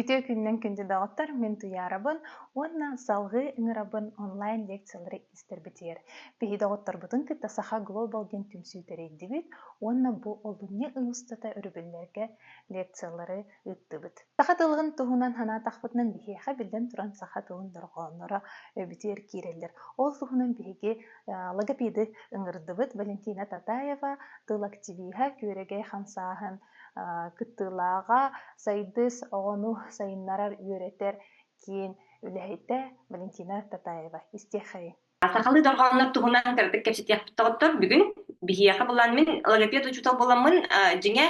Үтүө күнүнэн күндү доҕоттор, мин Туйаарабын уонна салҕыы ыҥырабын онлайн лекциялары истэрбитигэр. Биһи доҕотторбутун кытта Саха Глобал диэн түмсүү тэрийдибит уонна бу олунньу ый устата өрөбүллэргэ лекциялары ыыттыбыт. Саха тылын туһунан санаатахпытына биһиэхэ биллэн туран саха тылын дорҕоонноро өбүтүөр киирэллэр. Ол туһунан биһиги логопеды ыҥырдыбыт Валентина Татаева, тыл активиһа, күөрэгэй хамсааһын кыттыылааҕа, Сайдыс оҕону сайыннарар үөрэтэр киин үлэһитэ Валентина Татаева. Истиэхэйиҥ. Сахалыы дорҕооннор туһунан кыратык кэпсэтиэхпит доҕоттор. Бүгүн биһиэхэ булан мин логопед учуутал буоламмын, дьиҥэ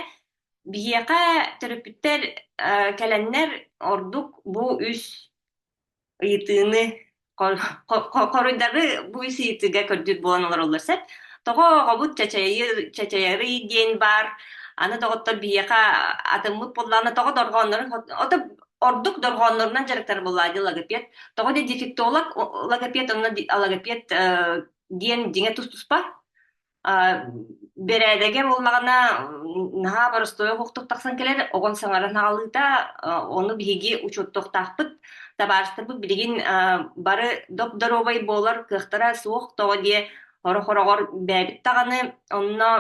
биһиэхэ төрөппүттэр кэлэннэр ордук бу үс ыйытыыны хоруйдары бу үс ыйытыыга көрдүүр буолан олороллор сөп. Тоҕо оҕобут чачайарый диэн баар. Аны доҕоттор биһиэхэ атыммыт буоллаҕына тоҕо дорҕооннорун ото ордук дорҕооннорунан дьарыктар буоллаа дии логопед. Тоҕо диэн дефектолог логопед онно логопед диэн дьиҥэ тус-туспа Бэрээдэгэ буоллаҕына наһаа боростуой оһохтук тахсан кэлэр, оҕон саҥаран аҕалыыта, ону биһиги учуоттуохтаахпыт. Табаарыстарбыт билигин бары доп-доруобай буолар кыахтара суох, тоҕо диэ сорох-хороҕор бэйэбит даҕаны онно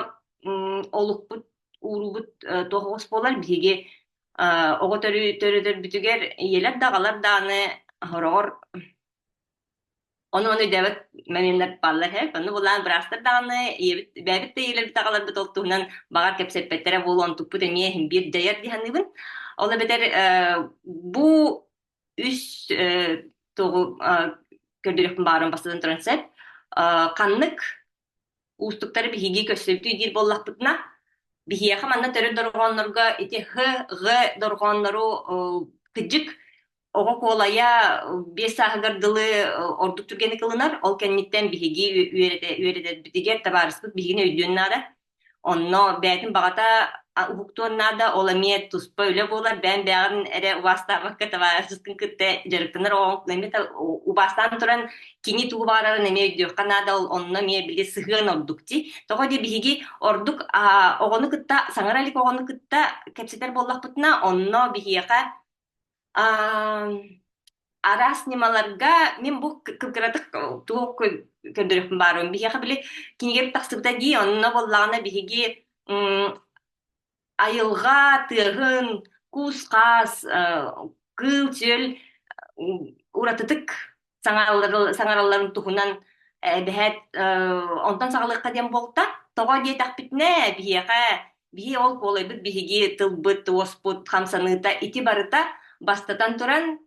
олукпут, уурубут туох оҕус буолар биһиги оҕо төрөтөрбүтүгэр ийэлэр да аҕалар даҕаны сороҕор Ону өйдөөбөт моменнар бааллар һэ. Онно булаан быраастар даҕаны, ийэбит, бэйэбит да ийэлэрбит аҕаларбыт ол туһунан баҕар кэпсэппэттэрэ буолуо, онтукпут эмиэ иһин биир дьайар дии саныыбын. Ол эбэтэр бу үс тугу көрдөрүөхпүн баҕарым бастатан туран сөп. Ханнык уустуктары биһиги көрсөбүтүй диир буоллахпытына, биһиэхэ манна төрүт дорҕооннорго ити х, ҕ дорҕооннору кыдьык оҕо куолайа 5 сааһыгар дылы ордук түргэнник ылынар. Ол кэнниттэн биһиги үөрэтэрбитигэр табаарыспыт биһигини өйдүөн наада. Онно бэйэтин баҕата уһуктуон наада, ол эмиэ туспа үлэ буолар. Бэйэн бэйэҕин эрэ убаастаабакка табаарыскын кытта дьарыктанар оҕоҥ эмиэ убаастаан туран кини тугу баҕарарын эмиэ өйдүөххэ наада, ол онно эмиэ били сыһыан ордук дии. Тоҕо диэ биһиги ордук оҕону кытта саҥара илик оҕону кытта кэпсэтэр буоллахпытына, онно биһиэхэ араас ньымаларга мин бу кыратык туох көрдөрүөхпүн баарым. Биһиэхэ били кинигэбит тахсыбыта дии, онно буоллаҕына биһиги айылҕа тыаһын, кус-хаас, кыыл-сүөл уратытык саҥаралларын туһунан эбэһээт онтон саҕалыахха диэн буолта. Тоҕо диэтэхпитинэ, биһиэхэ биһи ол куолайбыт биһиги тылбыт, уоспут хамсаныыта ити барыта бастатан туран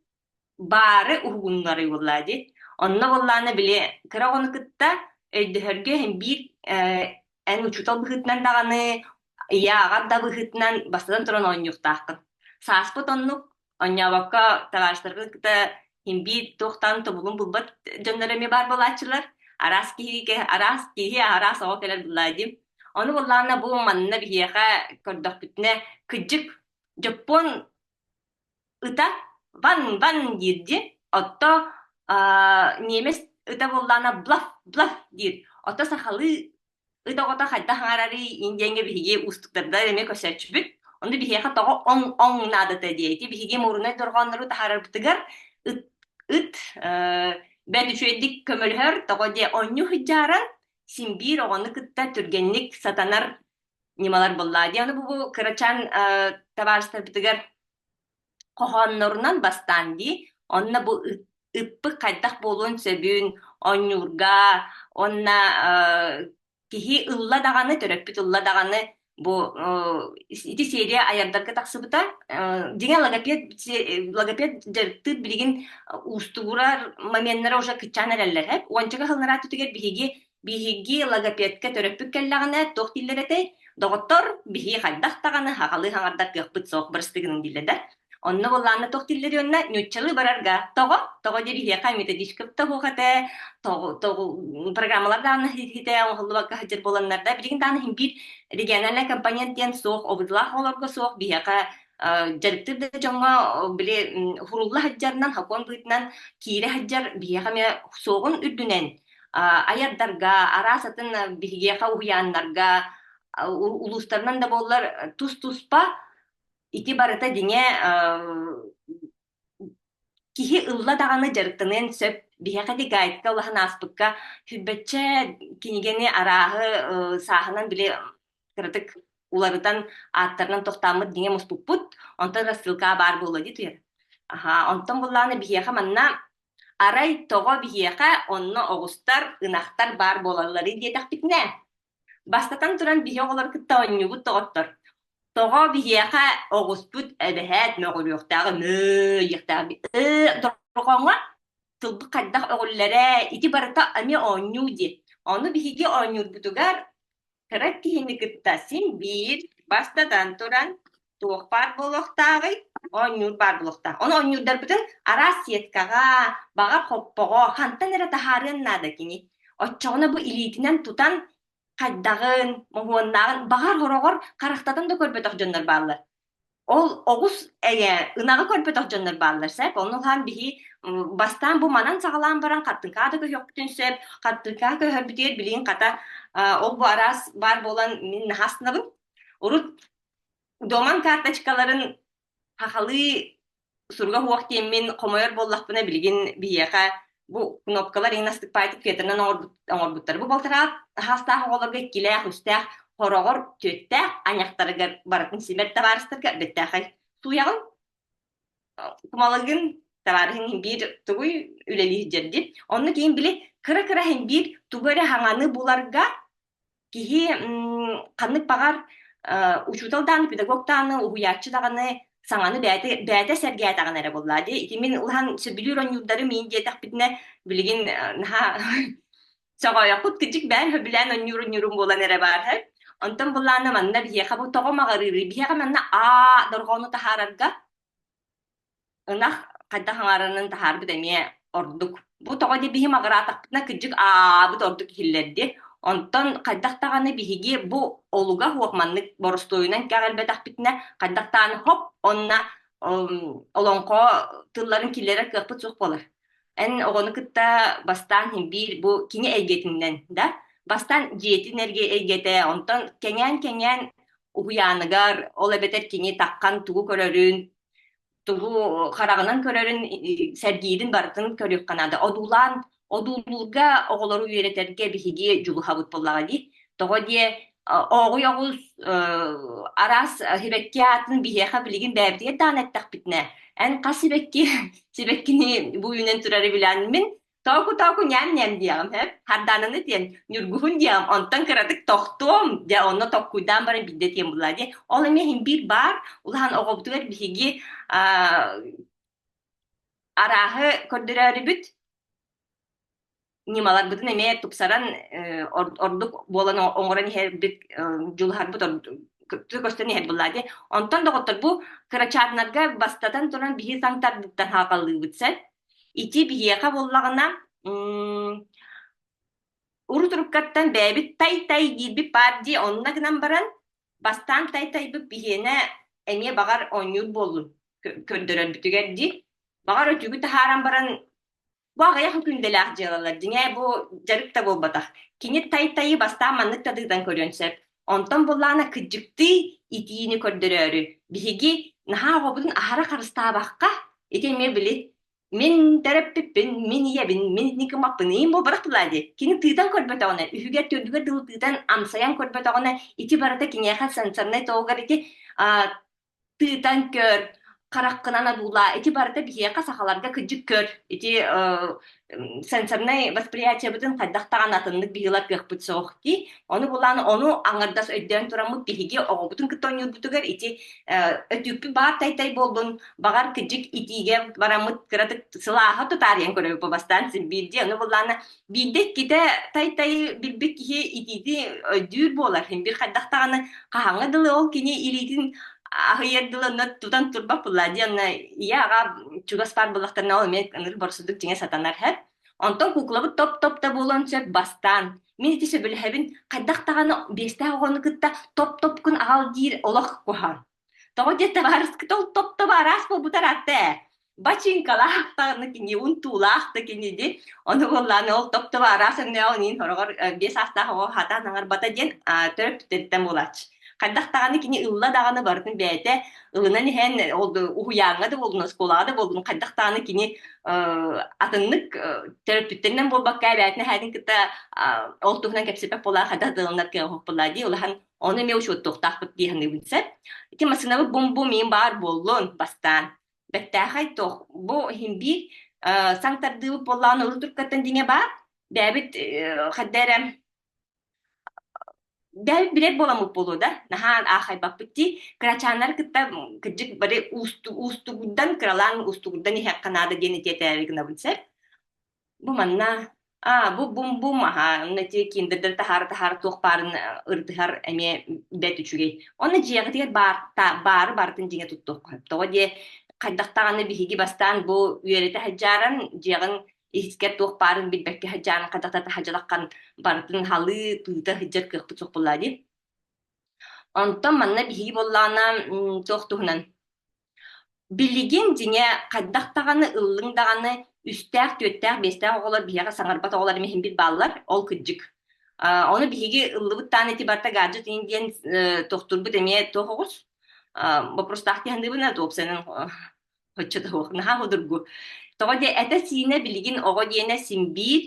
баары уһугуннарыы буоллаа дии. Онно буоллаҕына били кыра оҕону кытта өйдөһөргө иһин биир эн учуутал быһыытынан даҕаны, ийэ аҕа да быһыытынан бастатан туран оонньуохтааххын. Сааспыт оннук Оонньообокко табаарыстарбын кытта син биир туохтан тобулун булбат дьоннор эмиэ баар буолааччылар. Араас киһи араас киһи араас оҕо кэлэр буллаа дии. Ону буоллаҕына бу манна биһиэхэ көрдөхпүтүнэ кыдьык дьоппуон ыта ван ван диир дии. Отто ньиэмэс ыта буоллаҕына блаф блаф диир. Отто сахалыы Ыт оҕото хайдах аҥаарарый диэҥҥэ биһиги уустуктардар эмиэ көрсөөччүбүт. Ону биһиэхэ тоҕо оҥ-оҥ наадата диэ. Ити биһиги муорунай дорҕооннору таһаарарбытыгар ыт ыт бэрт үчүгэйдик көмөлөһөр, тоҕо диэ оонньуу сылдьааран син биир оҕону кытта түргэнник сатанар ньымалар буоллаа дии. Ону бу кырачаан табаарыстарбытыгар хоһооннорунан бастаан дии, онно бу ыппыт хайдах буолуон сөбүн оонньуурга уонна киһи ылла даҕаны, төрөппүт ылла даҕаны бу ити серия айардарга тахсыбыта. Дьиҥэ логопед логопед дьарыктыыр билигин уустугурар моменнара уже кыччаан эрэллэр эп. Уончака сыллараат түтүгэр биһиги Биһиги логопедка төрөппүт кэллэҕинэ туох дииллэр этэй? Доҕоттор, биһиги хайдах даҕаны аҕалыы хаҥардар кыахпыт суох бырастыгының дииллэр да. Онно буоллаҕына туох дииллэр уонна ньууччалыы барарга тоҕо? Тоҕо диэ биһиэхэ методичка тоҕуох этэ, программалар даҕаны хитэ оҥоһуллубакка сылдьар буоланнар да, билигин даҕаны иһин биир региональный компонент диэн суох, обудулаах оҕолорго суох, биһиэхэ дьарыктыыр да дьоҥҥо били хурулла сылдьарынан, сокуон быһыытынан киирэ сылдьар биһиэхэ эмиэ суоҕун үрдүнэн айардарга, араас атын биһиэхэ уһуйааннарга, улуустарынан да буоллар тус-туспа ити барыта дьиҥэ Киһи ылла даҕаны дьарыктаныан сөп. Биһиэхэ ити гайдка улахан ааспыкка сүүрбэччэ кинигэни арааһы сааһынан били кыратык уларытан ааттарынан тохтооммут дьиҥэ муспуппут. Онтон рассылка баар буолуо дии туйар. Аха, онтон буллаҕына биһиэхэ манна арай тоҕо биһиэхэ онно оҕустар, ынахтар баар буолалларый диэтэхпитинэ, бастатан туран биһи оҕолор кытта оонньуубут доҕоттор. Тоҕо биһиэхэ оҕуспут эбэһээт мөҕүрүөхтээҕи мөө диэхтээҕи ээ дорҕооҥҥо тылбыт хайдах өҕүллэрэ ити барыта эмиэ оонньуу диэн. Ону биһиги оонньуурбутугар кыра киһини кытта син биир бастатан туран туох баар буолуохтааҕый? Оонньуур баар буолуохтаах. Ону оонньуурдарбытын араас сеткаҕа, баҕар хоппоҕо хантан эрэ таһаарыан наада кини. Оччоҕуна бу илиитинэн тутан хайдаҕын, моһуоннааҕын, баҕар хороҕор харахтатан да көрбөтөх дьоннор бааллар. Ол оҕус эйэ ынаҕы көрбөтөх дьоннор бааллар сөп. Онно улахан биһи бастаан бу манан саҕалаан баран хаттыҥкаа да көһүөхпүтүн сөп. Хаттыҥкаа көһөрбүтүгэр билигин хата ол бу араас баар буолан мин наһаа астынабын. Урут Доман карточкаларын хахалыы суруга суох диэммин хомойор буоллахпына билигин биһиэхэ бу кнопкалар иҥин астыкпаайтык фетрынан оҥорбуттар. Бу балтараа хаастаах оҕолорго иккилээх, үстээх, хороҕор түөттээх айахтарыгар барытын симэр табаарыстарга бэттээхэй сууйаҕын, кумалыгын табаарыһын иһин биир тугуй үлэлии сылдьар дии. Онно киһин били кыра-кыра иһин биир тугу эрэ хаҥаны буларга Киһи ханнык баҕар учуутал даҕаны, педагог даҕаны, уһуйааччы даҕаны саҥаны бэйэтэ, бэйэтэ сэргээтэҕинэ эрэ буоллаа дии. Ити мин улахан сөбүлүүр оонньуурдарым иин диэтэхпитинэ, билигин наһаа сөҕөөйөххүт кырдьык бэйэм сөбүлээн оонньуур оонньуурум буолан эрэ баар һэ. Онтон былаана манна биһиэхэ бу тоҕо маҕарыырый? Биһиэхэ манна аа дорҕоону таһаарарга Ынах хайдах аҥаарынан таһаарбыт эмиэ ордук. Бу тоҕо диэ биһи маҕыраатахпытына кырдьык аабыт ордук иһиллэрди. Онтон хайдах даҕаны биһиги бу олуга суох маннык боростуойунан кэҕэлбэтэхпитинэ хайдах даҕаны хоп онно олоҥхо тылларын киллэрэр кыахпыт суох буолар. Эн оҕону кытта бастаан иһин биир бу кини эйгэтинэн да бастаан дьиэтин эйгэтэ онтон кэҥээн-кэҥээн уһуйааныгар ол эбэтэр кини таххан тугу көрөрүн тугу хараҕынан көрөрүн, сэргиирин барытын көрүөххэ наада. Одуулаан, одуулуурга оҕолору үөрэтэргэ биһиги дьулуһабыт буоллаҕа дии. Тоҕо диэ ооҕуй оҕус араас сибэкки аатын биһиэхэ билигин бэйэбитигэр даҕаны эттэхпитинэ, эн хас сибэкки сибэккини бу үүнэн турары билэн мин Тооку-тооку ньээм-ньээм диэҕим һэ, Хардаананы диэн, Ньургуһун диэҕим, онтон кыратык тохтуом, дьэ онно токкуйдаан баран биирдэ этиэм буллаа дии. Ол эмиэ иһин биир баар, улахан оҕобутугар биһиги арааһы көрдөрөөрүбүт, ньымаларбытын эмиэ тупсаран ордук буолан оҥорон иһэрбит дьулуһарбыт көстөн иһэр буллаа дии. Онтон доҕоттор бу кырачааннарга бастатан туран биһи саҥ тардыттан хааллыыбыт сэ. Ити биһиэхэ буоллаҕына, урут-уруккаттан бэйэбит тай-тай диирбит баар дии, онно гынан баран, бастаан тай-тайбыт биһиэнэ эмиэ баҕар оонньуур буоллун көрдөрөрбүтүгэр дии. Баҕар өтүүгү таһааран баран, бу аҕыйах күндэлээх дьыалалар, дьиҥэ бу дьарык да буолбатах. Кини тай-тайы бастаан маннык да тыытан көрүөн сөп. Онтон буоллаҕына кыдьыктыы итиини көрдөрөөрү, биһиги наһаа оҕобутун аһара харыстаабакка, ити эмиэ били мин төрөппүппүн, мин ийэбин, мин итини гыммаппын, ийэм буолбатах буоллаа дии. Кини тыытан көрбөтөҕүнэ, үһүгэр, төрдүгэр дылы тыытан, амсайан көрбөтөҕүнэ, ити барыта киниэхэ сенсорнай тоҕугар ити тыытан көр, хараххынан одуулаа. Ити барыта биһиэхэ сахаларга кырдьык көр. Ити сенсорнай восприятиебытын хайдах даҕаны атыннык биһилар кыахпыт суох дии. Ону булан ону аҥардас өйдөөн тураммыт биһиги оҕобутун кытта оонньуурбутугар ити өтүүкпүт баар тай-тай буоллун, баҕар кырдьык итиигэ бараммыт кыратык сылааһа тутаарыйан көрөбүт бастаан син биирдии. Ону буллаана биирдэ иккитэ тай-тай билбит киһи итиити өйдүүр буолар. Син биир хайдах даҕаны хаһааҥҥа дылы ол кини илиитин аһыйар дылы онно тутан турбат буолла дии онно ийэ аҕа чугас баар буоллахтарына ол эмиэ ынырык борсудук дьиҥэ сатанар һэ онтон куклабыт топ-топ да буолуон сөп бастаан мин ити сөбүлэһэбин хайдах даҕаны биэстээх оҕону кытта топ-топкун аҕал диир олох куһаҕан Тоҕо диэ табаарыскыт ол топ-топ араас буолбута ыраатта ээ. Бачыыҥкалаах даҕаны кини, унтуулаах да кини дии. Ону буоллаҕына ол топ-топ араас өҥнөөҕүн иин сороҕор 5 саастаах оҕо хатаан аҥарбата диэн төрөппүттэриттэн буолааччы. Хайдах даҕаны кини ылла даҕаны барытын бэйэтэ ылынан иһэн ол уһуйааҥҥа да буоллун, оскуолаҕа да буоллун, хайдах даҕаны кини атыннык төрөппүттэринэн буолбакка эбээтин эһээтин кытта ол туһунан кэпсэппэт буолаа хайдах да ылынар кыаҕа суох буоллаа дии улахан ону эмиэ учуоттуохтаахпыт дии саныыбын сөп. Ити массыынабыт бум-бум иин баар буоллун бастаан. Бэттээхэй туох бу иһин биир саҥ тардыыбыт буоллаҕына урут туркаттан дьиҥэ баар бэйэбит хайда эрэ бэйэбит билэр буоламмыт буолуо да наһаа аахайбаппыт дии кырачааннары кытта кырдьык бары уустугурдан кыралаан уустугурдан иһиэххэ наада диэн ити этээри гынабын сэр. Бу манна бу бум-бум аһаа онно ити киндердэр таһаара таһаара туох баарын ырытыһар эмиэ бэрт үчүгэй. Онно дьиэҕитигэр баар баары барытын дьиҥэ туттуохха сөп. Тоҕо диэ хайдах даҕаны биһиги бастаан бу үөрэтэ сылдьааран дьиэҕин иһискэр туох баарын билбэккэ сылдьаан хайдах да таһадьалаххан барытын халыы тыыта сылдьар кыахпыт суох буоллаа дии. Онтон манна биһиги буоллаҕына туох туһунан Билигин дьиҥэ хайдах даҕаны ыллыҥ даҕаны үстээх, түөртээх, биэстээх оҕолор биһиэхэ саҥарбат оҕолор эмиэ иһин бааллар, ол кырдьык. Ону биһиги ыллыбыт даҕаны ити барыта гаджет иһин диэн тохтуурбут эмиэ туох оҕус боппуруостаах дии саныыбын уопсайынан оччо да суох наһаа судургу. Тоҕо диэ этэ-сиинэ билигин оҕо диэнэ син биир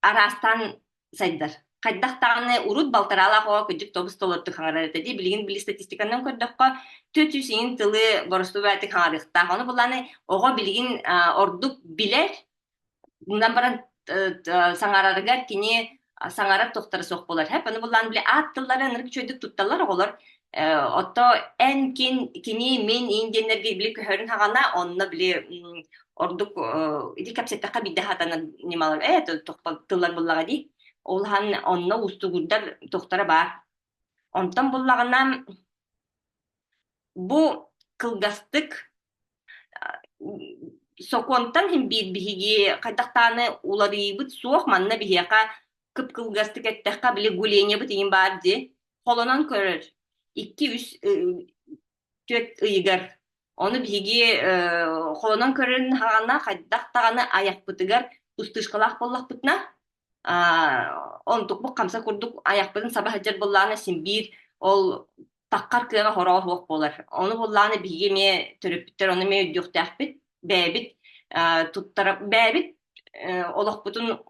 араастаан сайдар. Хайдах даҕаны урут балтараалаах оҕо кырдьык тобус толордук хаҥарар этэ дии. Билигин били статистиканан көрдөххө, 400 иҥин тылы боростуой хаҥарыахтаах. Ону булааны оҕо билигин ордук билэр, мунан баран саҥарарыгар кини саҥарар тохторо суох буолар. Хэп, ону булаан били аат тыллары ынырык үчүгэйдик тутталлар оҕолор. Отто эн, кин, кини, мин, ин диэннэргэ били көһөрүн хаҕана, онно били ордук ити кэпсэттэххэ биирдэ хатанар ньымалар тыллар буллаҕа дии. Ол иһин онно уустугурдар тохторо баар. Онтон буллаҕына бу кылгастык сокуонтан иһин биир биһиги хайдахтааны уларыйыыбыт суох манна биһиэхэ кып-кылгастык эттэххэ били гулениябыт иһин баар дии холонон көрөр 2-3 4 ыйыгар. Ону биһиги холонон көрөрүн хаҕана хайдах даҕаны айахпытыгар пустышкалаах буоллахпытына, онтукпут хамса курдук айахпытын саба сылдьар буоллаҕына син биир ол таххар кыаҕа хороҕо суох буолар. Ону буоллаҕына биһиги эмиэ төрөппүттэр ону эмиэ өйдүөхтээхпит. Бэйэбит туттара бэйэбит олохпутун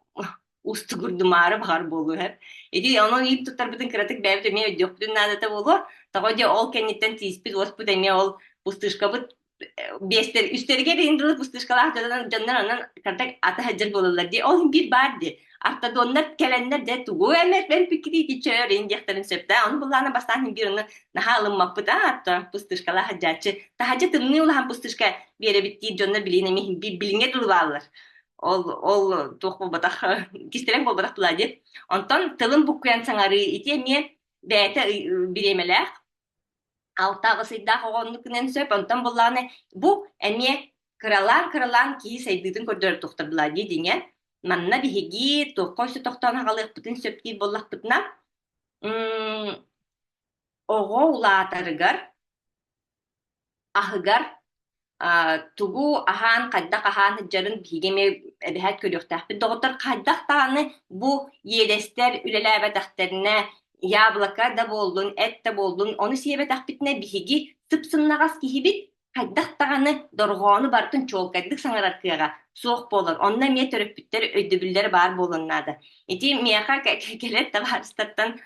уустугурдумаары баҕар буолуо сөп. Ити онон иип туттарбытын кыратык бэйэбит эмиэ өйдүөхпүтүн наадата буолуо. Тоҕо диэ ол кэнниттэн тииспит уоспут эмиэ ол пустышкабыт биэстэр үстэригэр иһин дылы пустышкалаах дьоннор дьоннор онон кырдак ата сылдьар буолаллар дии. Ол биир баар дии. Ортодоннар кэлэннэр дьэ тугу эмэ бэрпиккитий чөөр ин диэхтэрин сөп да. Ону буллаана бастаан иһин биир ону наһаа ылыммаппыт аа атта пустышкалаах сылдьааччы. Таһадьа тымныы улахан пустышка биэрэбит диир дьоннор билигин эмиэ билиҥҥэ дылы бааллар. Ол ол туох буолбатах кистэлэҥ буолбатах буолаа дии. Онтон тылын буккуйан саҥарыы ити эмиэ бэйэтэ бириэмэлээх 6-8 ыйдаах оҕо оннукунан сөп. Онтон буллаҕына бу эмиэ кыралаан-кыралаан киһи сайдыытын көрдөрөр туохтар буолаа дии дьиҥэ. Манна биһиги туохха өссө тохтоон аҕалыахпытын сөп диир буоллахпытына, оҕо улаатарыгар аһыгар тугу аһаан, хайдах аһаан сылдьарын биһиги эмиэ эбэһээт көрүөхтээхпит. Доҕоттор, хайдах даҕаны бу иэдэстэр үлэлээбэтэхтэринэ, яблоко да буоллун, эт да буоллун, ону сиэбэтэхпитинэ биһиги сып-сымнаҕас киһибит хайдах даҕаны дорҕоону барытын чуолкайдык саҥарар кыаҕа суох буолар. Онно эмиэ төрөппүттэр өйдөбүллэрэ баар буолуон наада. Ити миэхэ кэлэр табаарыстартан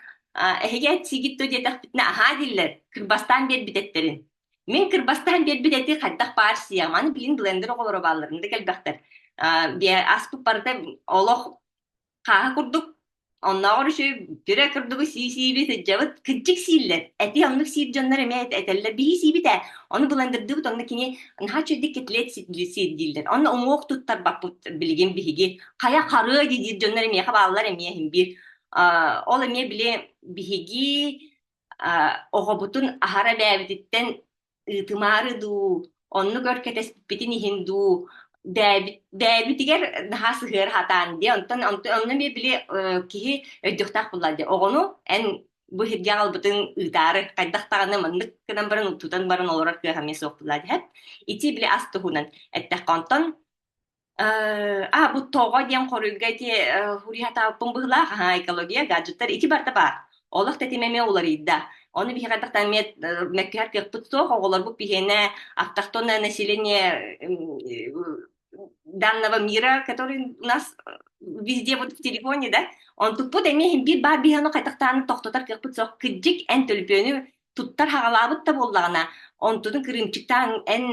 эһиги эт сиигит дуо диэтэхпитинэ, аһаа дииллэр, кырбастаан биэрбит эттэрин. Мин кырбастаан биэрбит эти хайдах баар сиэҕим. Аны билин блендер оҕолоро бааллар, ынды кэлбэхтэр. Аспыт барыта олох хааһы курдук оннооҕор үчүгэй пюре курдугу сии-сиибит сылдьабыт. Кырдьык сииллэр. Эти оннук сиир дьоннор эмиэ этэллэр. Биһи сиибит ээ. Ону блендердыыбыт, онно кини наһаа үчүгэйдик котлет сиир дииллэр. Онно уҥуох туттарбаппыт билигин биһиги. Хайа харыа диир дьоннор эмиэхэ бааллар эмиэ иһин биир. Ол эмиэ били биһиги оҕобутун аһара бэйэбититтэн ыытымаары дуу, оннук өр кэтэспиппитин иһин дуу, бэйэбитигэр наһаа сыһыара сатаан дии. Онтон онно эмиэ били киһи өйдүөхтээх буоллаҕа дии. Оҕону эн бу сиргэ аҕалбытыҥ ыытаары хайдах даҕаны маннык гынан баран тутан баран олорор кыах эмиэ суох буоллаҕа дии. Ити били ас туһунан эттэххэ онтон бу тоҕо диэн хоруйга ити хуруйа хатаабыппын быһыылаах, аһаа, экология, гаджеттар ити барыта баар. Олох тэтимэ эмиэ уларыйда. Ону биһиэхэ тахтан эмиэ мөккүһэр кыахпыт суох, оҕолорбут биһиэнэ автохтонное население данного мира, который у нас везде вот в телефоне, да, онтукпут эмиэ иһин биир баар биһиэхэ хайдахтааны тохтотор кыахпыт суох. Кырдьык эн төлөпүөнү туттар хаҕалаабыт да буоллаҕына, онтутун кырыымчыктаан эн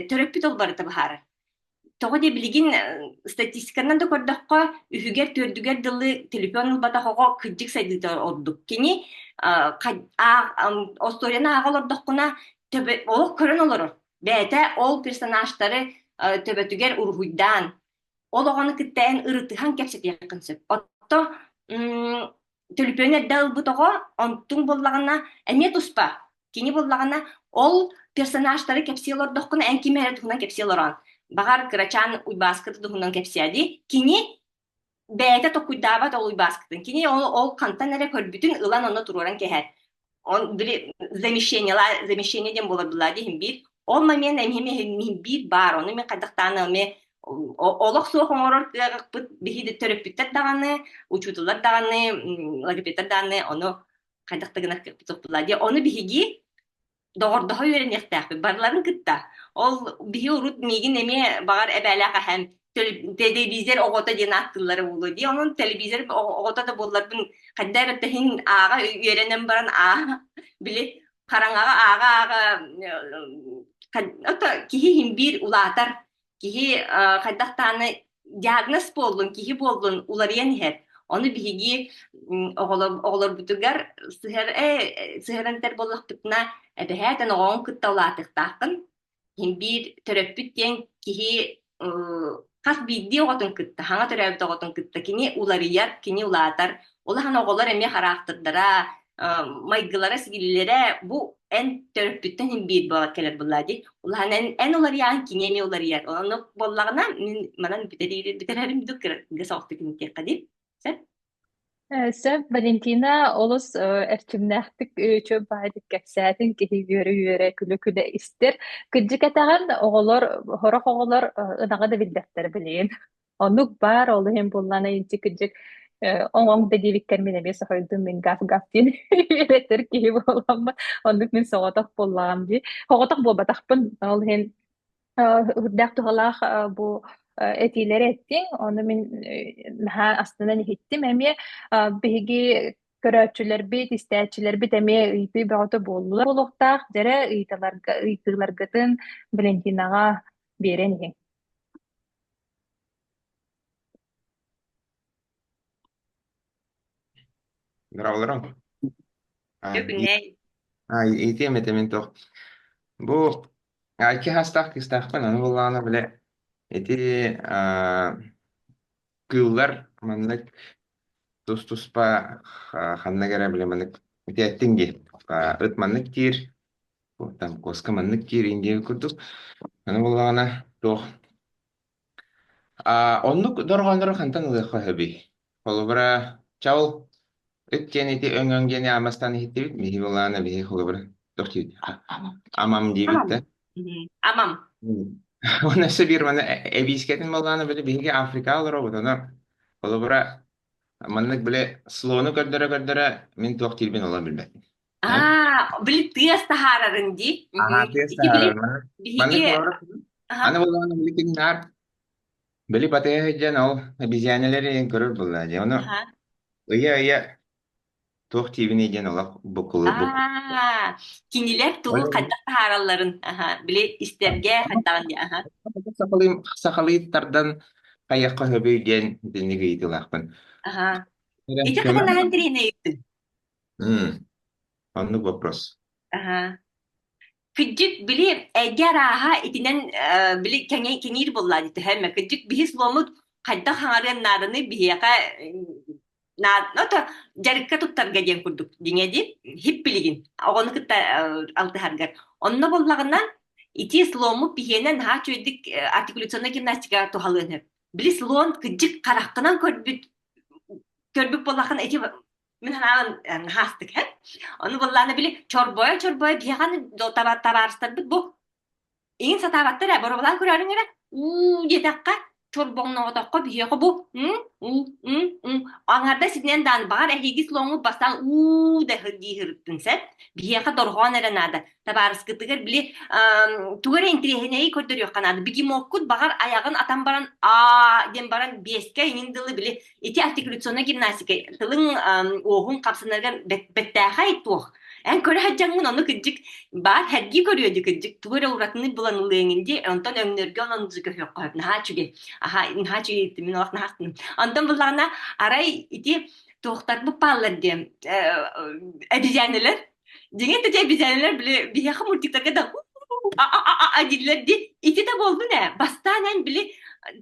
төрөппүт ол барыта быһаарар. Тоҕо диэ билигин статистиканан да көрдөххө, үһүгэр-түөрдүгэр дылы телефон ылбатах оҕо кырдьык сайдыыта ордук. Кини остуоруйаны ааҕа олордоххуна, олох көрөн олорор. Бэйэтэ ол персонажтары төбөтүгэр уруһуйдаан, ол оҕону кытта эн ырытыһан кэпсэтиэххин сөп. Отто төлөпүөн эрдэ ылбыт оҕо, онтуҥ буоллаҕына эмиэ туспа. Кини буоллаҕына ол персонажтары кэпсии олордоххуна эн ким эрэ туһунан кэпсии олороон. Баҕар кырачаан Уйбааскыты туһунан кэпсиэ дии. Кини бэйэтэ токуйдаабат ол Уйбааскытын. Кини ол, ол хантан эрэ көрбүтүн ылан онно туруоран кэһэр. Он били замещение, замещение диэн буолар былаа диһин биир. Ол момент эмиэ биир баар. Ону мин хайдахтаан эмиэ олох суох оҥорор кыаҕыппыт биһиги төрөппүттэр даҕаны, учууталлар даҕаны, логопедтар даҕаны ону хайдах да гынар кыахпыт суох буолла дии. Ону биһиги доҕордоһо үөрэниэхтээхпит барыларын кытта. Ол биһи урут миигин эмиэ баҕар эбээлээх эһэм телевизор оҕото диэн ааттыыллара буолуо дии. Онон телевизор оҕото да буолларбын хайда эрэ тэһин ааҕа үөрэнэн баран аа били хараҥаҕа ааҕа-ааҕа ото киһи иһин биир улаатар киһи хайдах даҕаны диагноз буоллун, киһи буоллун уларыйан иһэр. Ону биһиги оҕолорбутугар сыһыаран этэр буоллахпытына, эбэһээт эн оҕоҕун кытта улаатыахтааххын. Иһин биир төрөппүт диэн киһи хас биирдии оҕотун кытта, хаҥа төрөөбүт оҕотун кытта кини уларыйар, кини улаатар. Улахан оҕолор эмиэ хараахтырдара, майгылара-сигилилэрэ бу эн төрөппүттэн иһин биир буолар кэлэр буоллаа дии. Улахан эн, эн уларыйаҕын, кини эмиэ уларыйар. Ону буоллаҕына, мин манан бүтэрэрим дуу кыра соҕустук имитиэххэ дии. Сөп? Сөп, Валентина олус эрчимнээхтик үчүгэй баҕайытык кэпсээтиҥ, киһи үөрэ-үөрэ, күлэ-күлэ истэр. Кырдьык этэҕин, оҕолор, сорох оҕолор ынаҕы да билбэттэр билигин. Оннук баар, ол иһин буоллаҕына ити кырдьык оҥоҥ да диэбиккэр мин эмиэ соһуйдум, мин гав-гав диэн үөрэтэр киһи буоламмын, оннук мин соҕотох буоллаҕым дии. Соҕотох буолбатахпын, ол иһин Үрдээх туһалаах бу этиилэри эттиҥ, ону мин наһаа астынан иһиттим эмиэ. Биһиги көрөөччүлэрбит, истээччилэрбит эмиэ ыйытыы бөҕөтө буоллулар буолуохтаах. Дьэрэ ыйыталарга ыйытыыларгытын Валентинаҕа биэрэн иһиҥ. Здраволорон. Күннэй. Итиэм этэ мин туох. Бу икки хастаах кыыстаахпын, аны буоллаҕына бile ити кыыллар маннык тус-туспа ханнык эрэ бile маннык ити эттиҥ дии. Ыт маннык диир, там куоска маннык диир индия курдук. Аны буоллаҕына туох Оннук дорҕооннору хантан ылыахха сөбүй? Холобура, чал, ыт диэн ити өҥ-өҥ диэни аамастаан иһиттибит, биһи былаана биһи холобура туох диибит? Амам диибит Амам. да. Амам. Уонна өссө биир маны эбиискэтин буоллаҕына били биһиги Африкаҕа олоробут, ону холобура маннык били слону көрдөрө-көрдөрө мин туох диирбин олох билбэппин. Аа, били тыас таһаарарын дии. Аһаа, тыас Ити били таһаарар. Маннык биһиги маннык холобура аха аны буоллаҕына били кини наар Били батыһа сылдьан ол обезьянэлэри көрөр буоллаа дии. Ону аха ыйа-ыйа туох диибиний диэн олох буккулу бук. Аа, кинилэр Ол тугу хайдах таһааралларын аха били истэргэ хайдаҕын дии аха сахалыы сахалыы тардан хайыахха сөбүй диэн итинник ыйытыылаахпын. аха Эрэ ити көмө? хата наһаа интэриэһинэй ыйыттыҥ. М, Оннук вопрос. Аха Кырдьык, били эйгэ арааһа итинэн били кэҥиир буоллаа дии төһө эмэ. Кырдьык, биһи сломмут хайдах хаҥарыан нааданы биһиэхэ ото дьарыкка туттарга диэн курдук дьиҥэ дии хип билигин оҕону кытта алтыһаргар. Онно буоллаҕына ити сломмут биһиэнэ наһаа үчүгэйдик артикуляционнай гимнастикаҕа туһалыан сөп. Били слон кырдьык хараххынан көрбүт көрбүт буоллаххына ити мин санаабын наһаастык һэ. Ону буоллаана били чорбойо-чорбойо биһиэхэ табаарыстарбыт бу иҥин сатаабаттар ээ боруобалаан көрөөрүҥ эрэ уу диэтэххэ. Чорбоҥноотоххо биһиэхэ бу м у м м аҥардас итинэн даҕаны баҕар эһиги слоҥҥут бастаан уу да дии сырыттын сөп. Биһиэхэ дорҕоон эрэ наада. Табаарыскытыгар били тугу эрэ интириэһинэйи көрдөрүөххэ наада. Бегемоккут баҕар айаҕын атан баран аа диэн баран биэскэ иҥин дылы били ити артикуляционнай гимнастика тылыҥ уоһун хапсанарыгар бэртээхэй туох. Эн көрө сылдьаҥҥын ону кырдьык баар сэргии көрүө дии кырдьык тугу эрэ уратыны булан ылыаҥын дии онтон өҥнөргө онон көһүөххэ сөп наһаа үчүгэй аха наһаа үчүгэй иттим мин олох наһаа астынным онтон буллаҕына арай ити туохтарбыт бааллар диэн эбизээнэлэр дьиҥэ ити эбизээнэлэр били биһиэхэ мультиктарга да а дииллэр дии ити да буоллун ээ бастаан эн били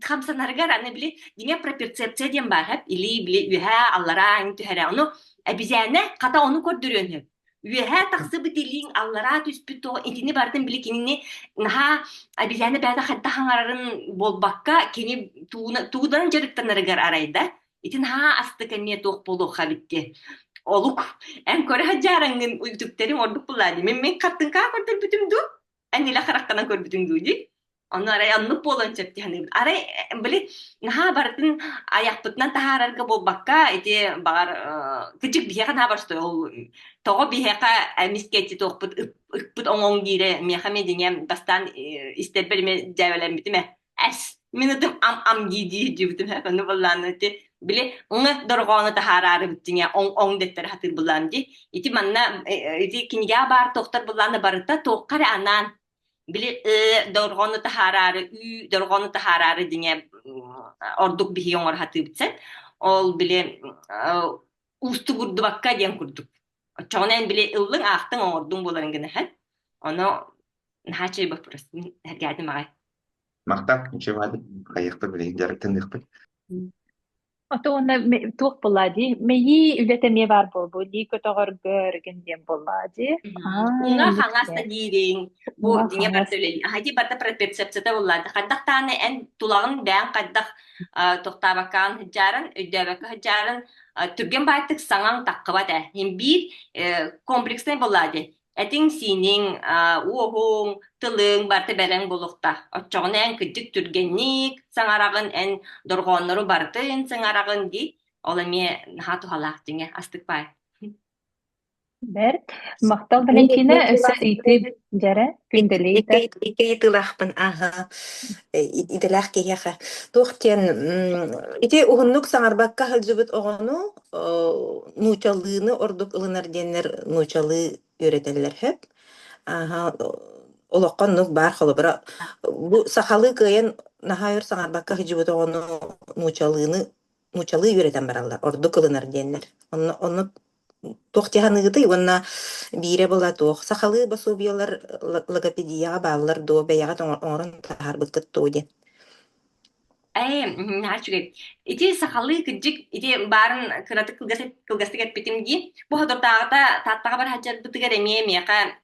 хамсанарыгар аны били дьиҥэ проперцепция диэн баар эп илии били үөһээ аллараа түһэрэ ону Эбизээнэ хата ону көрдөрүөн сөп. Үөһээ тахсыбыт илииҥ, аллараа түспүт тоҕо итини барытын били кинини наһаа эбизээнэ бэйэтэ хайдах аҥарарын буолбакка, кини туудан дьарыктанарыгар арайда. Ити наһаа астык эмиэ туох буолуохха эбит диэн. Олук, эн көрө сылдьаарыҥҥын үтүктэриҥ ордук булаа дии. Мин мин хаттыҥкаа көрдөрбүтүм дуу? Эн илэ харахтанан көрбүтүҥ дуу дии? Ону арай оннук буолуон сөп дии саныыбын. Арай били наһаа барытын айахпытынан таһаарарга буолбакка, ити баҕар кыдьык биһиэхэ наһаа боростуой ол тоҕо биһиэхэ эмискэ ити туохпут ыкпыт оҥоҥ диирэ миэхэ эмиэ дьиҥэ бастаан истэрбэр эмиэ дьээбэлэммитим ээ. Эс, мин ытым ам-ам дии-дии дьиибитим ээ. Ону былаан ити били ҥ дорҕоону таһаараарыбыт дьиҥэ оҥ-оҥ дэттэрэ сатыыр былаан дии. Ити манна ити кинигэҕэ баар туохтар былаана барыта туохха эрэ анаан били ы дорҕоону таһаараары ү дорҕоону таһаараары дьиҥэ ордук биһиги оҥоро сатыыбыт сэн. Ол били уустугурдубакка диэн курдук. Оччоҕуна эн били ыллыҥ, аахтыҥ, оҥордуҥ буоларын гына иһэн. Ону наһаа үчүгэй боппуруос. Мин сэргээтим аҕай. Махтал, ничего, хайыахпыт билигин дьарыктаныахпыт. Ото уонна туох буоллаа дии, мэйии үлэтэ эмиэ баар буолбут дии, көтөҕөргө эргин диэн буоллаа дии. Аа, Уҥа оннук хаҥас да ээ. диириҥ, бу Уҥа дьиҥэ хаҥас. барыта үлэлиир. Аһа барыта перцепцията буоллаа. Хайдах даҕаны эн тулаҕын бэйэҥ хайдах тохтообоккаҕын сылдьаарын, өйдөөбөккө сылдьаарын, түргэн баайтык саҥаҥ таххыбат ээ. Иһин биир комплекснай буоллаа дии. Этиҥ-сииниҥ, уоһуҥ, тылыҥ барыта бэлэм буолуохтаах. Оччоҕуна эн кырдьык түргэнник саҥараҕын, эн дорҕооннору барытын саҥараҕын дии. Ол эмиэ наһаа туһалаах дьиҥэ, астык баай. Бэрт. Махтал Валентина, өссө ыйытыы дьэрэ, күндэлий да. Икки ыйытыылаахпын аһа идэлээх киһиэхэ туох диэн ити уһуннук саҥарбакка сылдьыбыт оҕону нуучалыыны ордук ылынар диэннэр нуучалыы үөрэтэллэр сөп. Ааһа олоххо оннук баар холобура бу сахалыы кыайан наһаа өр саҥарбакка сылдьыбыт оҕону нуучалыыны нуучалыы үөрэтэн бараллар ордук ылынар диэннэр. Онно онно туох дии саныыгытый уонна биирэ була туох сахалыы босуобуйалар логопедияҕа бааллар дуо бэйэҕит оҥорон таһаарбыккыт дуо диэн. Ээ, наһаа үчүгэй. Ити сахалыы кырдьык ити баарын кыратык кылгас кылгастык эппитим дии. Бу соторутааҕыта Тааттаҕа бара сылдьарбытыгар эмиэ миэхэ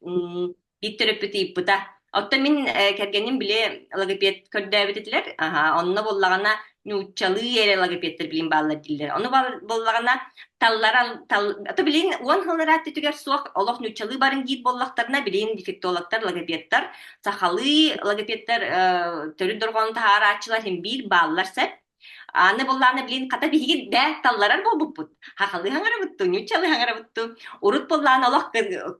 биир төрөппүт ыйыппыта. Оттон мин кэргэним били логопед көрдөөбүт этилэр. Аһа, онно буоллаҕына нууччалыы эрэ логопедтар билин бааллар дииллэр. Ону буоллаҕына таллара тал ото билин уон сыл ырааттытыгар суох олох нууччалыы барын диир буоллахтарына билин дефектологтар, логопедтар сахалыы логопедтар төрүт дорҕоону таһаарааччылар иһин биир бааллар сөп. Аны буллааны билин хата биһиги бээ талларар буолбуппут. Хахалыы хаҥарабытту, ньуччалыы хаҥарабытту. Урут буллааны олох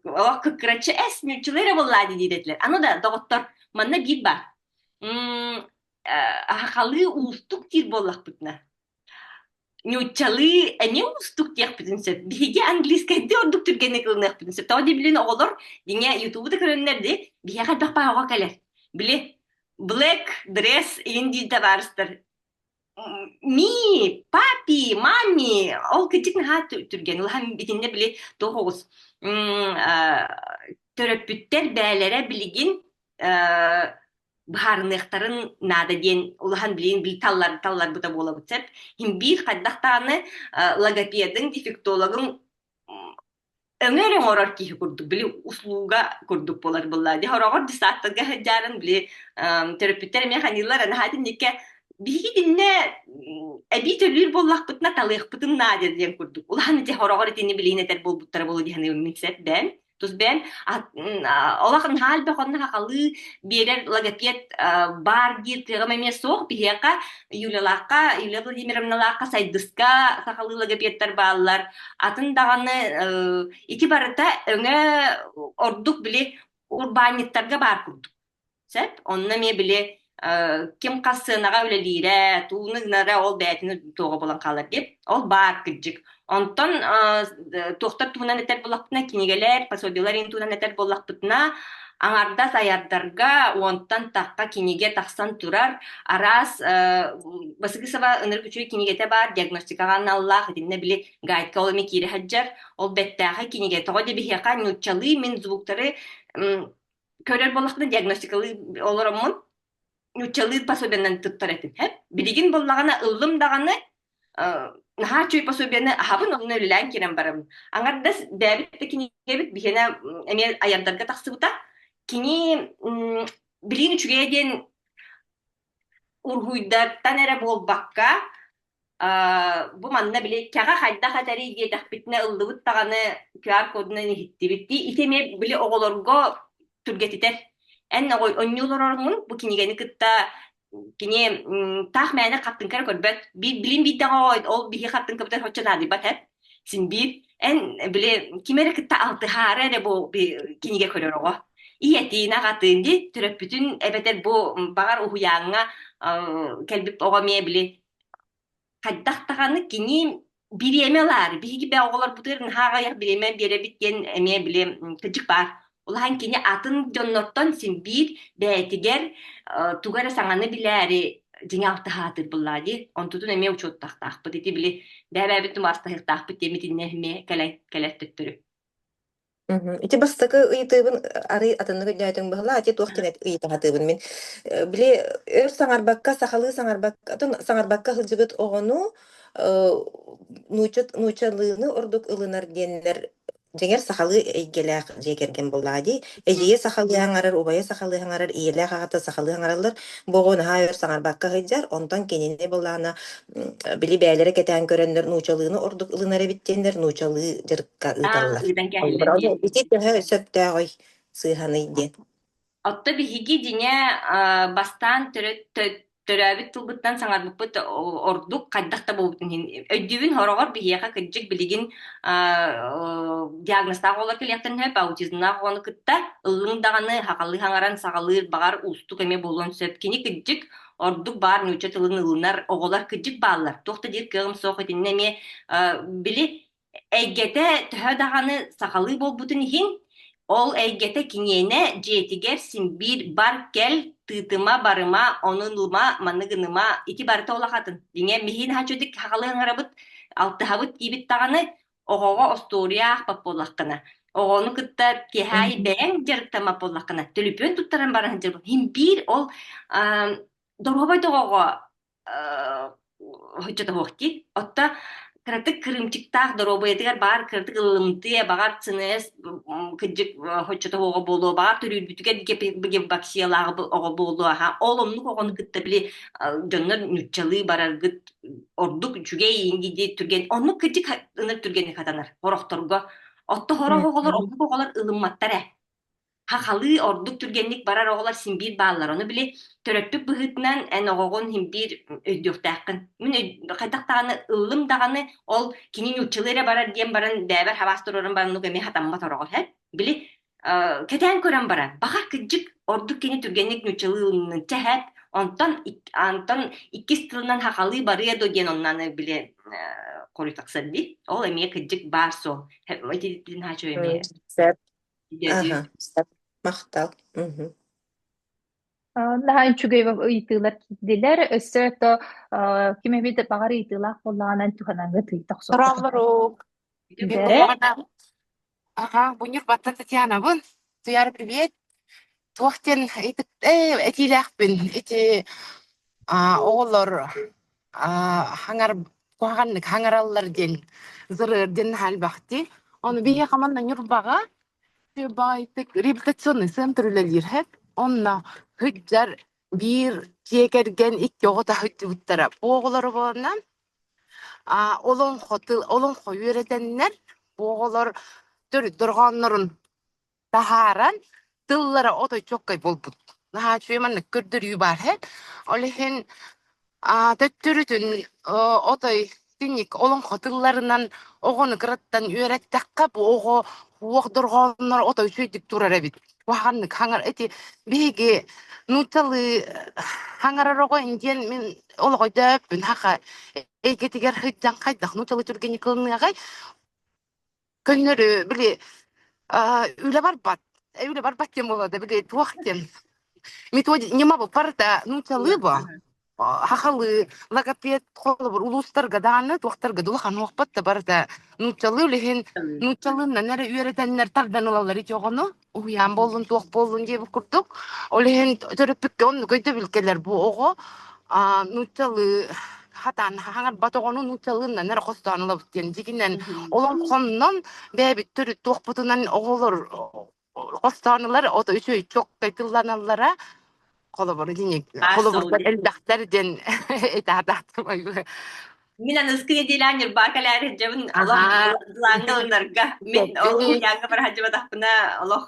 олох кыккыраччы эс ньуччалыы эрэ буллаа диир этилэр. Аны да доҕоттор манна биир баар. Хахалыы уустук диир буоллахпытына Ньууччалыы эмиэ уустук диэхпитин сөп. Биһиги английскайдыы ордук түргэнник ылыныахпытын сөп. Тоҕо диэбилин оҕолор дьиҥэ ютубу да көрөннөр дии, биһиэхэ элбэх баҕа оҕо кэлэр. Били black dress иин диир табаарыстар ми, папи, мами ол кырдьык наһаа түргэн. Улахан итиннэ били туох оҕус төрөппүттэр бээлэрэ билигин быһаарыныахтарын наада диэн улахан билиин бил таллар талларбыта буолабыт сөп. Иһин биир хайдах даҕаны логопедыҥ, дефектологыҥ өҥө эрэ оҥорор киһи курдук, били услуга курдук буолар буолла. Дьэ хороҕор десааттарга сылдьаарын били төрөппүттэр эмиэ ханыыллар наһаа итинниккэ биһиги итиннэ эбии төлүүр буоллахпытына талыахпытын наада диэн курдук. Улахан ити хороҕор итини билиин этэр буолбуттара буолуо дии саныыбын мин сөп бэм. Тус бэйэм олох наһаа элбэх онно сахалыы биэрэр логопед баар диир кыаҕым эмиэ суох. Биһиэхэ Юлялаахха, Юлия Владимировналаахха Сайдыска сахалыы логопедтар бааллар. Атын даҕаны ити барыта өҥө ордук били урбаанньыттарга баар курдук. Сөп. Онно эмиэ били ким хас сыанаҕа үлэлиирэ, тууну гынара ол бэйэтин туоҕа буолан хаалар дип. Ол баар кырдьык. Онтон туохтар туһунан этэр буоллахпытына, кинигэлэр, пособиелар иһин туһунан этэр буоллахпытына, аҥардас айардарга уонтан тахха кинигэ тахсан турар. Араас Басыгысова ынырык үчүгэй кинигэтэ баар, диагностикаҕа аналлаах, итиннэ били гайдка ол эмиэ киирэ сылдьар. Ол бэттээхэй кинигэ. Тоҕо диэ биһиэхэ нууччалыы мин звуктары көрөр буоллахпына диагностикалыы олороммун нууччалыы пособиенан туттар этим. Билигин буоллаҕына ыллым даҕаны наһаа үчүгэй пособиены аһабын онно үлэлээн киирэн барабын. Аҥардас бэйэбит да кинигэбит биһиэнэ эмиэ айардарга тахсыбыта. Кини билигин үчүгэйэ диэн уруһуйдартан эрэ буолбакка бу манна били кэҕэ хайдах этэрий диэтэхпитинэ ыллыбыт даҕаны QR-кодунан иһиттибит дии. Ити эмиэ били оҕолорго түргэтитэр. Эн оонньуу олороргун бу кинигэни кытта кини таах мээнэ хаттыҥка эрэ көрбөт. Билин биирдэҕэ ол биһи хаттыҥкабытыгар соччо наадыйбат эт. Син биир. Эн били ким эрэ кытта алтыһаары эрэ бу кинигэ көрөр оҕо. Ийэтин, аҕатын дии төрөппүтүн эбэтэр бу баҕар уһуйааҥҥа кэлбит оҕо эмиэ били хайдах даҕаны кини бириэмэ ылаары биһиги бээ оҕолорбутугар наһаа аҕыйах бириэмэ биэрэбит диэн эмиэ били кырдьык баар. Улахан кини атын дьоннортон син биир бэйэтигэр тугу эрэ саҥаны билээри дьиҥэ алтыһаатыр буоллаа дии. Онтутун эмиэ учуоттахтаахпыт. Ити били бэйэ-бэйэбит тумаастаһыахтаахпыт диэммит иннэ эмиэ кэлэн кэлэр төттөрү. Мгм. Ити бастакы ыйытыыбын арый атыннык өйдөөтүҥ быһыылаах, ити туох диэн ыйыта сатыыбын мин. Били өр саҥарбакка, сахалыы саҥарбакка, атын саҥарбакка сылдьыбыт оҕону э, нуучча нууччалыыны ордук ылынар диэннэр дьиҥэр сахалыы эйгэлээх дьиэ кэргэн буоллаҕа дии. Эдьиийэ сахалыы саҥарар, убайа сахалыы саҥарар, ийэлээх аҕата сахалыы саҥараллар. Бу оҕо наһаа өр саҥарбакка сылдьар, онтон кинини буоллаҕына били бэйэлэрэ кэтээн көрөннөр нуучалыыны ордук ылынар эбит диэннэр нуучалыы дьарыкка ыыталлар. Ыытан кээһэллэр дии. Ити төһө сөптөөҕүй, сыыһаный диэн. Отто биһиги дьиҥэ бастаан төрөөбүт тылбыттан саҥарбыппыт ордук хайдах да буолбутун иһин өйдүүбүн сороҕор биһиэхэ кырдьык билигин диагнозтаах оҕолор кэлиэхтэрин сөп аутизмнаах оҕону кытта ыллыҥ даҕаны сахалыы саҥаран саҕалыыр баҕар уустук эмиэ буолуон сөп кини кырдьык ордук баар нуучча тылын ылынар оҕолор кырдьык бааллар туох да диир кыаҕым суох итиннэ эмиэ били Эйгэтэ төһө даҕаны сахалыы буолбутун иһин, ол эйгэтэ киниэнэ дьиэтигэр син биир бар-кэл, тыытыма, барыма, ону ылыма, маны гыныма, ити барыта улахатын. Дьиҥэ, миһин хааччыдык сахалыы ыҥырабыт, алтыһабыт диибит даҕаны, оҕоҕо остуоруйа аахпат буоллаххына, оҕону кытта киэһэ аайы бэйэҥ дьарыктаммат буоллаххына, төлөпүөн туттаран баран сылдьарбыт. Син биир ол доруобай да оҕоҕо оччотоһуох дии. Отто кыратык кырыымчыктаах доруобуйатыгар баар кыратык ылымтыа, баҕар ЦНС кырдьык оччотоһуоҕа буолуо, баҕар төрүүрбүтүгэр гипоксиялаах оҕо буолуо аха. Ол оннук оҕону кытта били дьоннор нууччалыы бараргыт ордук үчүгэй иҥги түргэн оннук кырдьык ыныр түргэнник хатанар сорохторго. Отто сорох оҕолор оннук оҕолор ылымматтар ээ. Хахалыы ордук түргэнник барар оҕолор син биир бааллар. Ону били төрөппүт быһыытынан эн оҕоҕун син биир өйдүөхтээххин. Мин хайдах даҕаны ыллым даҕаны ол кини нууччалыы эрэ барар диэн баран бэйэбэр хабаас туруоран баран оннук эмиэ хатаммат ороҕо һэ. Били кэтээн көрөн баран баҕар кырдьык ордук кини түргэнник нууччалыы ылынычча һэп онтон онтон иккис тылынан хахалыы барыа дуо диэн онно аны били хоруй тахсар дии. Ол эмиэ кырдьык баар суол. Ити наһаа эмиэ. Сөп. Аха, сөп. Махтал. Мгм. Наһаа үчүгэй ыйытыылар киирдилэр. Өссө то ким эбит баҕар ыйытыылаах буоллаҕынан туһанаҥҥыт ыйыта охсуоххутун. Здорово. Бэрэ. Ага, бу Ньурбаттан Татьянабын. Туяра, привет. Туох диэн этиилээхпин. Ити оҕолор хаҥар куһаҕаннык хаҥараллар диэн зырыыр диэн наһаа элбэхтии. Ону биһиэхэ манна Ньурбаҕа баайтык реабилитационный центр үлэлиир һэт. Онно сылдьар биир дьиэ кэргэн икки оҕо таһыттыбыттара. Бу оҕолору буоланна олоҥхо тыл олоҥхо үөрэтэннэр бу оҕолор төрүт дорҕооннорун. таһааран тыллара отой чоккай буолбут. Наһаа үчүгэй маннык көрдөрүү баар һэ. Ол иһин төттөрүтүн отой итинник олоҥхо тылларынан оҕону кыраттан үөрэттэххэ бу оҕо уох дорҕооннор отой үчүгэйдик турар эбит. Куһаҕаннык хаҥар ити биһиги нууччалыы хаҥарар оҕо диэн мин олох өйдөөбөппүн хаха эйгэтигэр сылдьан хайдах нууччалыы түргэнник ылыныаҕай Көннөрү били үлэ барбат үлэ барбат диэн буолла да били туох диэн методик ньыма барыта нууччалыы бо хахалыы логопед холобур улуустарга даҕаны туохтарга да улахан уохпат да барыта нууччалыы үлэһин нууччалыынан эрэ үөрэтэннэр тардан ылаллар ити оҕону уһуйаан буоллун туох буоллун диэбит курдук ол иһин төрөппүккэ оннук өйдөбүл кэлэр бу оҕо нууччалыы хатаан хаҥарбат оҕону нууччалыынан эрэ хостоон ылабыт диэн дьигинэн олоҥхоннон бэйэбит төрүт туохпутунан оҕолор хостоон ылар ото үчүгэй чоккай тылланаллара холобур холобурдар элбэхтэр диэн этаатаатым Мин аныгыскы нэдиэлэҕэ Ньурбаҕа кэлээри сылдьабын, олох былааҥҥа ылынарга. Мин ол уһуйааҥҥа бара сылдьыбатахпына олох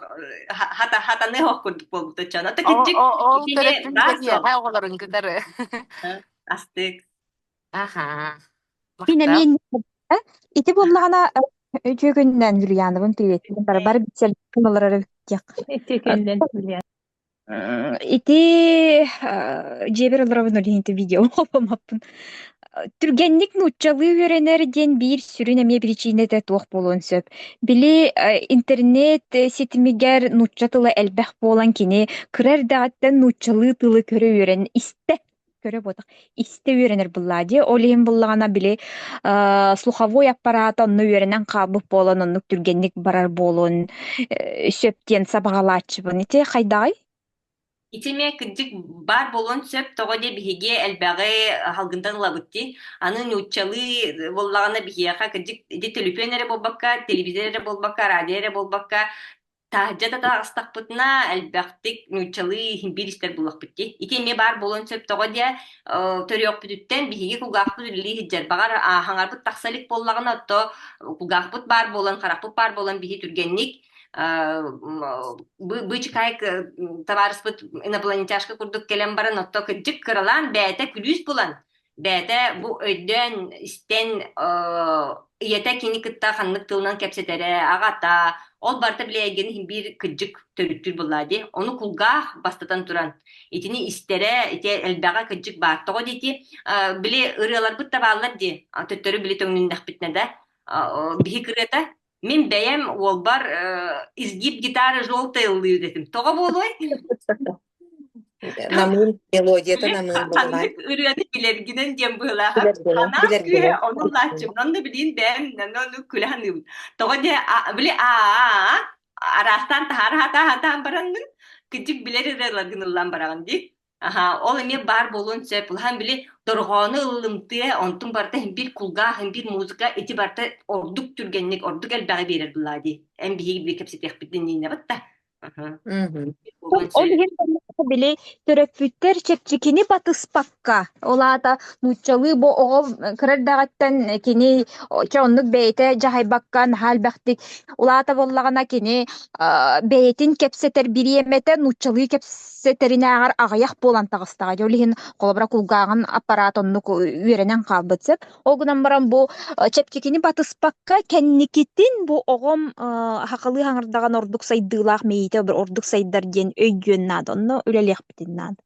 хатаныах ох курдук буолбут оччоно. Ото кырдьык Ол итини төрөппүт баар суол. кэтиэхэ оҕолорун кытары. Астык. Аха. Мин Махтал. эмиэ ити буоллаҕына үтүө күнүнэн Юлиановым приветствуем бары бары билсэллэр олорор эбит Ити күннэн Юлиан. Ити дьиэбэр олоробун ол иһин видео холбоммоппун. Түргэнник нууччалыы үөрэнэр диэн биир сүрүн эмиэ биричиинэтэ туох буолуон сөп. Били интернет ситимигэр нуучча тыла элбэх буолан кини кыра эрдэҕиттэн нууччалыы тылы көрө үөрэн истэ көрө буотах истэ үөрэнэр буллаа дии. Ол иһин буллаҕына били слуховой аппарата онно үөрэнэн хаалбыт буолан оннук түргэнник барар буолуон сөп диэн сабаҕалааччыбын. Ити хайдаҕый? Ити эмиэ кырдьык баар буолуон сөп, тоҕо диэ биһиги элбэҕи салгынтан ылабыт дии. Аны нууччалыы буоллаҕына биһиэхэ кырдьык ити төлөпүөн эрэ буолбакка, телевизор эрэ буолбакка, радио эрэ буолбакка Таһырдьа да таҕыстахпытына элбэхтик нууччалыы иһин биир истэр буллахпыт дии. Ити эмиэ баар буолуон сөп тоҕо диэ төрүөхпүтүттэн биһиги кулгаахпыт үлэлии сылдьар. Баҕар хаҥарбыт тахса илик буоллаҕына, отто кулгаахпыт баар буолан, харахпыт баар буолан биһи түргэнник быычыкаайык табаарыспыт инопланетяшка курдук кэлэн баран, отто кырдьык кыралаан бэйэтэ күлүүс булан Бэйэтэ бу өйдөөн, истэн, ийэтэ кини кытта ханнык тылынан кэпсэтэрэ, аҕата, ол барыта били эйгэни иһин биир кырдьык төрүттүүр буоллаа дии. Ону кулгаах бастатан туран итини истэрэ, ити элбэҕэ кырдьык баар. Тоҕо диэки били ырыаларбыт да бааллар дии, төттөрү били төҥнүннэхпитинэ да, биһи кырыата мин бэйэм уолбар изгиб гитары желтый ыллыыр этим. Тоҕо буолуой? Намыын мелодията намыын буоллаҕа. Ханнык ырыаны билэргинэн диэн быһыылааҕа. Билэргинэн, Ханаах күүһэ билэргинэн. ону ылааччыбын. Онно билиин бэйэм ону күлэ саныыбын. Тоҕо диэ били аа араастаан таһаара хатаан бараннын кырдьык билэр ырыаларгын ыллаан бараҕын дии. Аха, ол эмиэ баар буолуон сөп. Улахан били дорҕоону ыллымтыа, онтун барыта иһин биир кулгаах, иһин биир музыка ити барыта ордук түргэнник, ордук элбэҕи биэрэр былаа дии. Эн биһиги били кэпсэтиэхпитин иннинэбит да. Аха. Мгм. Буолуон Ол сөп. иһин били төрөппүттэр чэпчэкини батыспакка, ол аата нууччалыы бу оҕо кыра эрдэҕиттэн кини чэ оннук бэйэтэ дьаһайбакка наһаа элбэхтик улаата буоллаҕына кини бэйэтин кэпсэтэр бириэмэтэ нууччалыы кэпсэтэринээҕэр аҕыйах буолан таҕыстаҕа дии. Ол иһин холобура кулгааҕын аппараат оннук үөрэнэн хаалбыт сөп. Ол гынан баран бу чэпчэкини батыспакка кэнникитин бу оҕом сахалыы хаҥырдаҕын ордук сайдыылаах мэйиитэ ордук сайдар диэн өйдүөн наада. Онно үлэлиэхпитин наада.